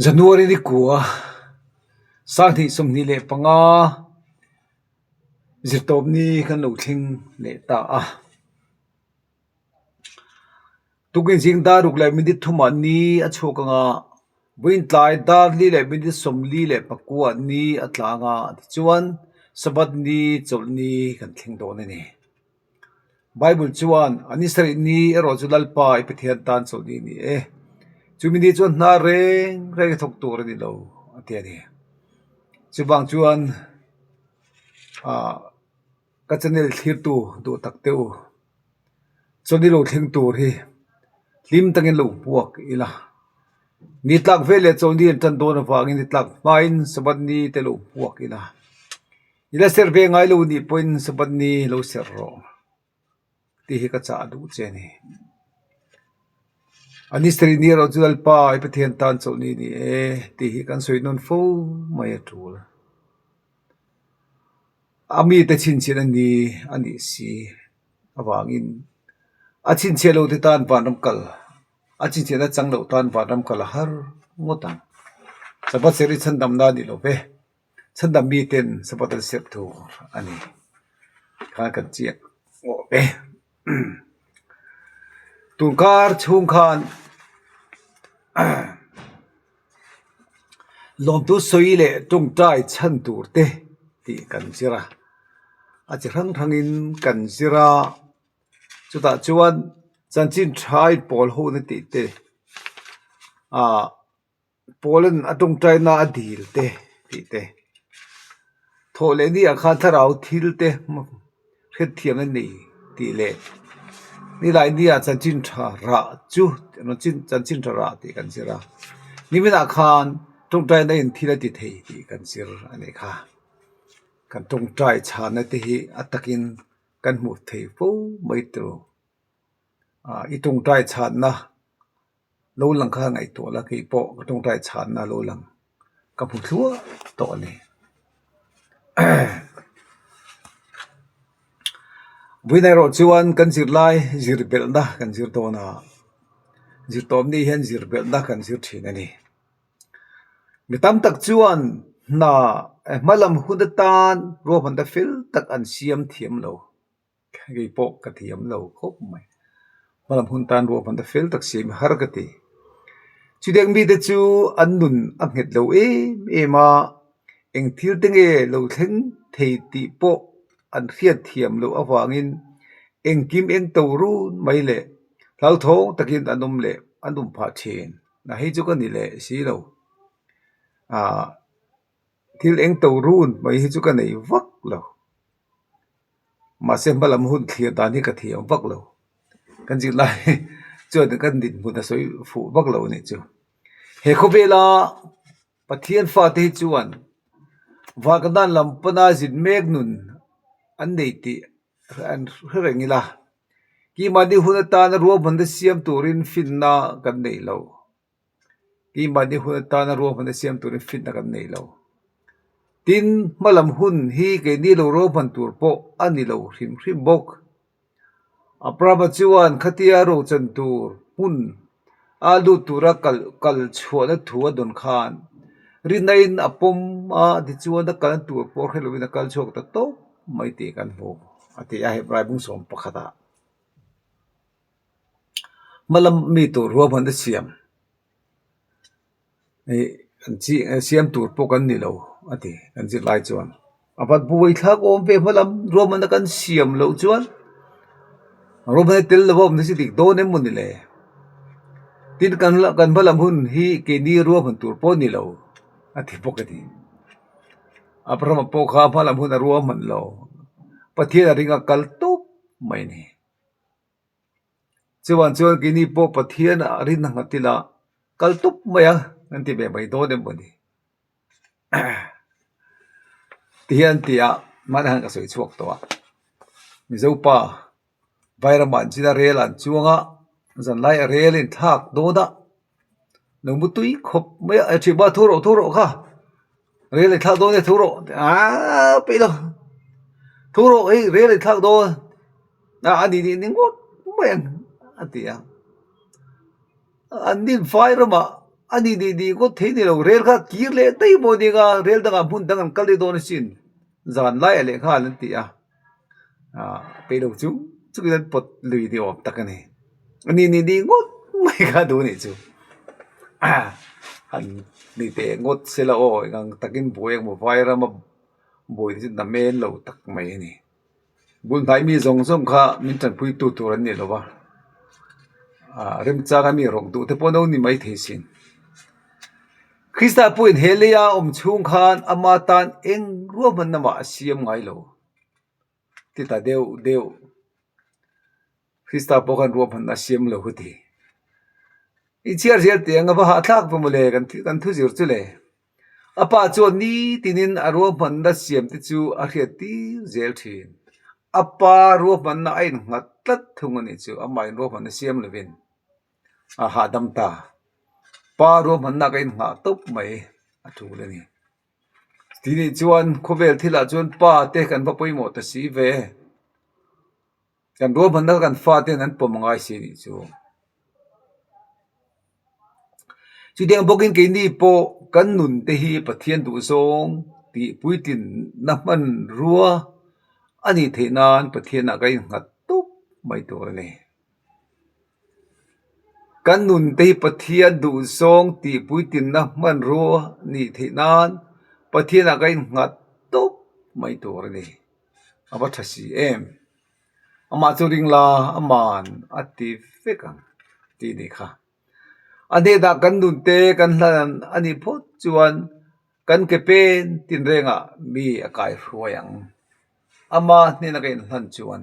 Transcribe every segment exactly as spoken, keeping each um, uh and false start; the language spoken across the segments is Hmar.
January ni kua, sanghni sawmhni le panga, Zirtawpni kan lo thleng leh ta a. Tukin zing dar ruk le minute thuma ni a chhuak anga, vawiin tlai dar li le minute sawmli le pakua ni a tla anga, tichuan Sabbath ni chawlh ni kan thleng dawn a ni. Bible chuan, "An ni sarih ni erawh chu Lalpa i Pathian tan chawlh ni ni e. Chumi ni chuan hnar reng reng i thawk tur a ni lo," a ti a ni. Chuvang chuan, a, ka channel thlirtu duh tak te u, chawlh ni lo thleng tur hi hlim takin lo puak ila. Ni tlak vel le chawlh ni an tan dawn avangin ni tlak hmain Sabbath ni te lo puak ila. I la ser ve ngai lo ni pawhin Sabbath ni lo ser rawh. Ti hi ka chah duh che a ni. An ni sarih ni erawh chu Lalpa i Pathian tan chawlh ni ni e, ti hi kan sawi nawn fo mai a tul. A mite chhinchhiahna ni a ni si avangin, a chhinchhiah lo te tan vanram kal, a chhinchhiahna chang lo tan vanram kal a har ngawt ang. Sabbath ser hi chhandamna a ni lo ve. Chhandam miten Sabbath an ser tur a ni. Khan kan chiah ngawt e. Tunkar chhung khan, lawmthu sawi leh ṭawngṭai chhan tur te tih kan zir a. A chi hrang hrangin kan zir a. Chutah chuan chanchin ṭha inpawl hona tih te, a, Paula'n a ṭawngṭaina a dil te tih te, thawh leh niah khan thlarau thil te hriatthiamna nei tih leh, nilai nia chanchin ṭha rah chu, chanchin, chanchin ṭha rah tih kan zir a. Niminah khan ṭawngṭaina in thil a ti thei tih kan zir a ni kha. Kan ṭawngṭai chhanna te hi a takin kan hmu thei fo mai tlu. A, i ṭawngṭai chhanna lo lang kha ngaihtuah la, kei pawh ka ṭawngṭai chhanna lo lang ka hmu thluah tawh a ni. Vawiin erawh chuan kan zirlai zirbelhna kan zir dawn a, Zirtawpni hian zirbelhna kan zir ṭhin a ni. Mi tam tak chuan hna, eh, hmalam hun atan ruahmanna fel tak an siam thiam lo. Kei pawh ka thiam lo khawp mai. Hmalam hun atan ruahmanna fel tak siam har ka ti. Chutiang mite chu an nun a nghet lo em em a, eng thil te nge lo thleng thei tih pawh an hriatthiam loh avangin, engkim engto run mai leh hlauthawng takin an awm leh an awm phah ṭhin. A hei chu ka ni leh si lo. A, thil engto run mai hi chu ka nei vak lo. Mahse, hmalam hun thlir dan hi ka thiam vak lo. Kan zirlai chuan kan dinhmun a sawi fuh vak lo a nih chu. He khawvela Pathian fate hi chuan vankan dan lam pana zin mek nun an nei tih an hre reng ila. Keimahni hun atana ruahmanna siam turin finna kan nei lo. Keimahni hun atana ruahmanna siam turin finna kan nei lo. Tin, hmalam hun hi keini lo ruahman tur pawh a ni lo hrim hrim bawk. Abrahama chuan khatia rochan tur hmun a lut tura kal, kal chhuahna thu a dawn khan, rinna in a pawm a, tichuan a kalna tur pawh hre lovin a kal chhuak ta tawp mai tih kan hmu a ti a, Hebrai bung sawm pakhatah. Hmalam mi tur ruahmanna siam, eh, an chi, eh, siam tur pawh kan ni lo a ti, kan zirlai chuan. A vat buai thlak awm ve, hmalam ruahmanna kan siam loh chuan ruahmanna tel lo awmna chu dik dawn em maw ni le. Tin kan la, kan hmalam hun hi keini ruahman tur pawh ni lo a ti bawk a ni. Abrahama pawh kha hmalam hun a ruahman lo. Pathian a ringa kal tawp mai ni. Chuvang chuan keini pawh Pathian a rinna nghat ila kal tawp mai a, kan ti ve mai dawn em maw ni. Ti hian ti a, hmana han ka sawi chhuak tawh a. Mizo pa, Vairama an chin a, rel an chuang a, zanlai a rel in thlak dawn a. Lo mu tui khawp mai a, a ṭhian ba, "Thu rawh, thu rawh kha. Rel in thlak dawn e, thu rawh." A, pe lo. "Thu rawh, hei, rel in thlak dawn." A, a ni, ni, ni ngawt mai ang, a ti a. An nin Vairama A ni ni ni ngawt thei ni lo, rel kha kir le dai maw ni nga, rel danga hmun dang an kal dai dawn a sin. Zan lai a le kha an ti a. A, pei lo chu, chu ki dan pot lui ni awm tak a ni. A ni ni ni ngawt mai kha du ni chu. A, an ni te ngawt se la aw, ngang takin buoi ang maw vai rama buoi ni chu na men lo tak mai a ni. Bul hnai mi zawng zawng kha min ṭanpuitu tur an ni lo va. A, remchang a mi rawk duh te pawh no ni mai thei sin. Krista puin he leia awm chhung khan ama tan eng ruahmanna mah a siam ngai lo. Ti ta deu deu. Krista pawh khan ruahmanna a siam lo ka ti. I chhiar zel ti ang a va ha thlak pawm le kan thi-, kan thu zir chu le. A pa chuan ni tinin a ruahmanna siam te chu a hriat tir zel ṭhin. A pa ruahmanna a innghat tlat thung a ni chu, amah in ruahmanna siam lovin a hahdam ta. Pa ruahmanna ka innghah tawp mai a ṭul a ni. Ti ni chuan khawvel thilah chuan pa te kan va pawimawh ta si ve. Kan ruahmanna kan fate an pawm ngai si ni chu. Chutiang bawkin keini pawh kan nun te hi Pathian duh zawng tih puitlinna hmanrua a ni theih nan Pathianah ka innghat tawp mai tur a ni. Kan nun te hi Pathian duh zawng tih puitlinna hmanrua ni theih nan Pathianah ka innghat tawp mai tur a ni. A va ṭha si em. Amah chu ring la, aman a ti vek ang, ti ni kha. A hnenah kan nun te kan hlan a ni phawt chuan kan ke pen tinrengah mi a kai hruai ang. Ama hnena ka inhlan chuan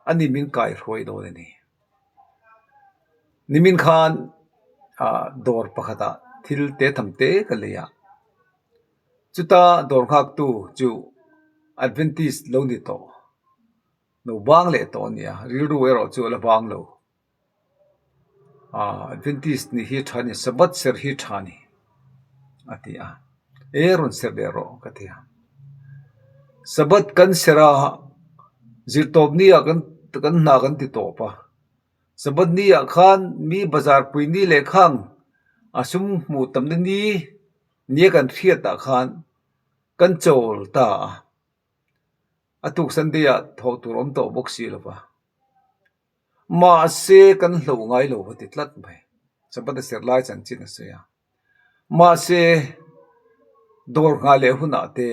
a ni min kai hruai dawn a ni. Nimin khan, a, dawr pakhatah thil te tham te ka lei a. Chuta dawr nghaktu chu Adventist lo ni tawh, lo bang leh tawh a nia, rilru erawh chu a la bang lo. A, Adventist ni hi ṭha ni, Sabbath ser hi ṭha ni, a ti a. E, rawn ser leh rawh, ka ti a. Sabbath kan ser a, zirtawp ni a kan, kan hna kan ti tawp a. Sabbath ni ah khan mi bazar pui ni leh khang a sum hmuh tamna ni, nia kan hriat ah khan kan chawl ta a. A tuk Sunday ah thawh tur awm tawh bawk si lo va. Mahse, kan hlo ngai lo va ti tlat mai. Sabbath a ser lai chanchin a sawi a. Mahse, dawr nghah leh hunah te,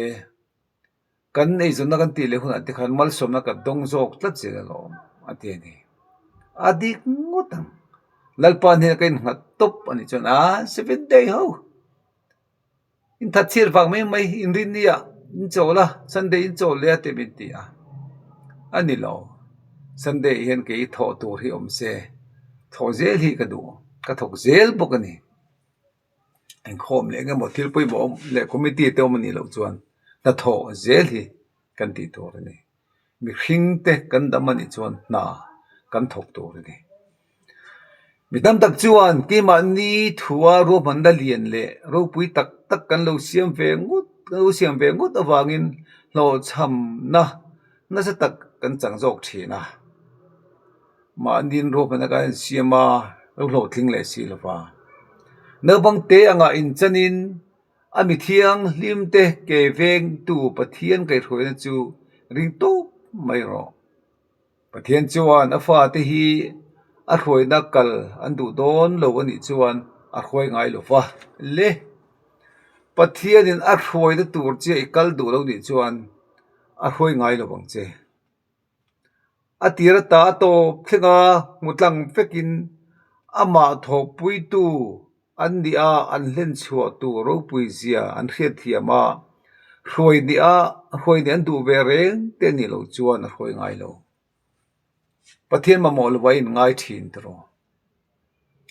kan eizawnna kan tih leh hunah te khan malsawmna kan dawng zawk tlat zel alawm, a ti a ni. A dik ngawt ang. Lalpa hnena ka innghat tawp a ni chuan, a, Seventh Day ho. Inthat chhiat vang mai mai, Inrinni ah in chawl a, Sunday in chawl le a ti min ti a. A ni lo. Sunday hian kei thawh tur hi awm se. Thawh zel hi ka duh. Ka thawk zel bawk a ni. Inkhawm leh engemaw thil pawimawh awm leh committee te awm a ni loh chuan hnathawh zel hi kan tih tur a ni. Mihring te kan dam a nih chuan hna kan thawk tur a ni. Mi tam tak chuan keimahni thua ruahmanna lian leh ropui tak tak kan lo siam ve ngawt, kan lo siam ve ngawt avangin hlawhchhamna nasa tak kan chang zawk ṭhin a. Mahnin ruahmanna kan siam a, lo hlawhtling leh si lo va. Naupang te anga inchanin a mi thianghlim te ke vengtu Pathian kaihhruaina chu ring tawp mai rawh. Pathian chuan a fate hi a hruaina kal an duh dawn lo a nih chuan a hruai ngai lo va. Le, Pathianin a hruaina tur chi a i kal duh lo nih chuan a hruai ngai lo vang che. A tir ata a tawp thlenga hmu tlang vekin amah thawhpuitu an ni a, an hlen chhuah tur ropui zia an hriatthiam a, hruai ni a, hruai ni an duh ve reng te ni lo chuan a hruai ngai lo. Pathian mamawh lova inngai ṭhin ti rawh.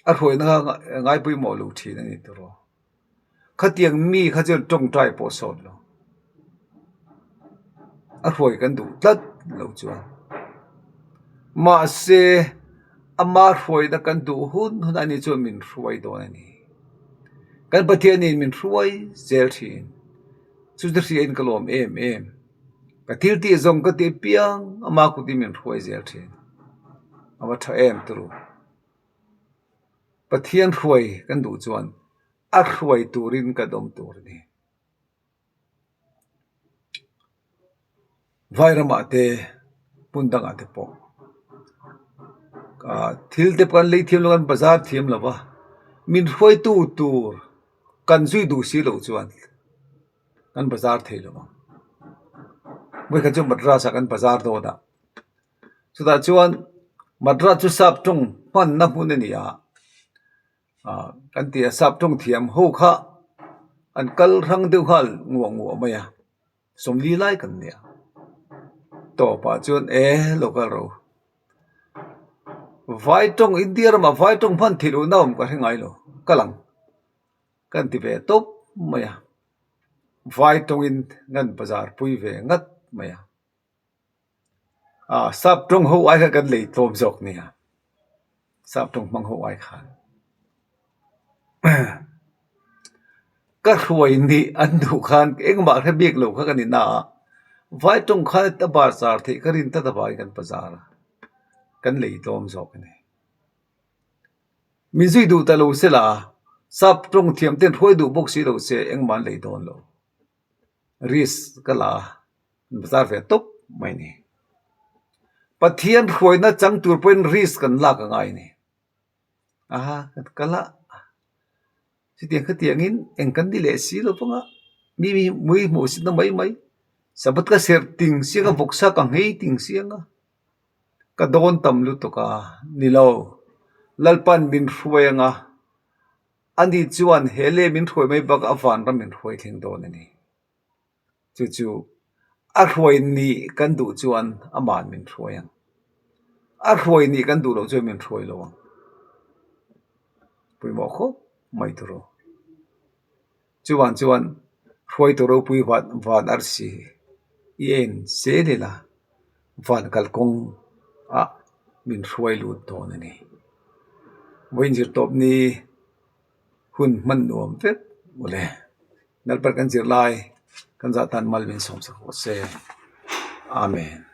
A hruaina kha ngai pawimawh lo ṭhin a ni ti rawh. Khatiang mi kha chuan ṭawngṭai pawh sawt lo. A hruai kan duh tlat lo chuan. Mahse, ama hruaina kan duh hun hun a ni chuan min hruai dawn a ni. Kan Pathianin min hruai zel ṭhin. Chu chu hriain ka lawm em em. Ka thil tih zawng ka tih piang, ama kutin min hruai zel ṭhin. A va ṭha em turu. Pathian hruai kan duh chuan a hruai turin kan awm tur a ni. Vairama te, hmun danga te pawh, a, thil te kan lei thiam lo, kan bazar thiam lo va, min hruaitu tur kan zui duh si lo chuan kan bazar thei lo vang. Vawi khat chu Madras-a kan bazar dawn a. Chutah chuan Madras chu sap ṭawng hmanna hmun a ni a. A, kan ti a, sap ṭawng thiam ho kha an kal hrang deuh nghal nguah nguah mai a. Sawmli lai kan ni a. Tawpah chuan, "E, lo kal ro. Vai ṭawng, India rama vai ṭawng hman theih lohna awm ka hre ngai lo. Kal ang," kan ti ve tawp mai a. Vai ṭawngin kan bazar pui ve ngat mai a. A, sap ṭawng ho ai kha kan lei tlawm zawk nia. Sap ṭawng hmang ho ai khan. Ka hruai ni an duh khan engmah hre bik lo kha kan ni na. Vai ṭawng khan a bazar theih ka rin ta ta vai kan bazar a. Kan lei tlawm zawk a ni. Min zui duh ta lo se la, sap ṭawng thiam ten hruai duh bawk si lo se, engmah an lei dawn lo. Risk ka la, bazar ve tawp mai ni. Pathian hruaina chang tur pawhin risk kan lak a ngai ni. Aha, kan kal a. Chutiang khatiangin eng kan ni leh si lo vang a. Mi, mi, mui hmu sitna mai mai. Sabbath ka ser ting siang a, vawksa ka nghei ting siang a. Ka dawn tam lutuk a, ni lo. Lalpan min hruai ang a. Ani chuan he le min hruai mai bak a, vanram min hruai thleng dawn a ni. Chu chu, a hruai ni kan duh chuan aman min hruai ang. A hruai ni kan duh lo chuan min hruai lo ang. Pawimawh khawp mai turu. Chuan chuan hruai turu pui van, van arsi i en se ni la, van kalkawng ah min hruai lut dawn a ni. Vawiin zirtawp ni hun hman nuam vek u le. Lalpan kan zirlai, kan zah tan mal min sawm sak rawh se. Amen.